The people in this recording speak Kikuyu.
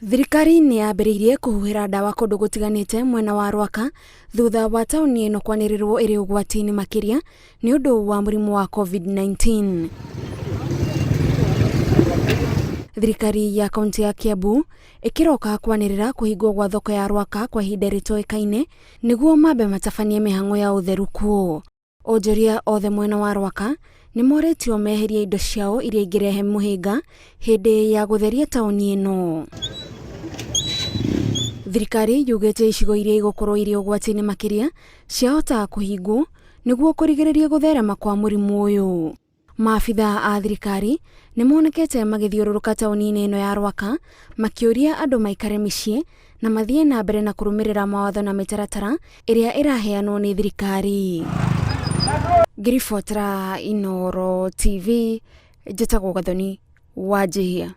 Thirikari nĩ yambĩrĩirie kũhuhĩra ndawa kũndũ gũtiganĩte mwena wa Rwaka thutha wa taũni ĩno kwanĩrĩrwo ĩrĩ ũgwati-inĩ makĩria nĩ ũndũ wa mũrimũ wa COVID-19. Thirikari ya kaunti ya Kiambu ĩkĩroka kwanĩrĩra kũhingwo gwa thoko ya Rwaka kwa ihinda rĩtoĩkaine nĩguo mambe matabanie mĩhang'o ya ũtheru kuo. Onjoria othe mwena wa Rwaka nĩ morĩtio meherie indo ciao iria ingĩrehe mũhĩnga hĩndĩ ya gũtheria taũni ĩno. Thirikari yugĩte icigo iria igũkorwo irĩ ũgwati-inĩ makĩria ciahota kũhingwo nĩguo kũrigĩrĩria gũtherema kwa mũrimũ ũyũ. Maabithaa a thirikari nĩ monekete magĩthiũrũrũka taũni-inĩ ĩno ya Rwaka makĩũria andũ maikare mĩciĩ na mathiĩ na mbere na kũrũmĩrĩra mawatho na mĩtaratara ĩrĩa ĩraheanwo nĩ thirikari. Ngĩribotera Inooro TV, njĩtagwo Gathoni Wanjihia.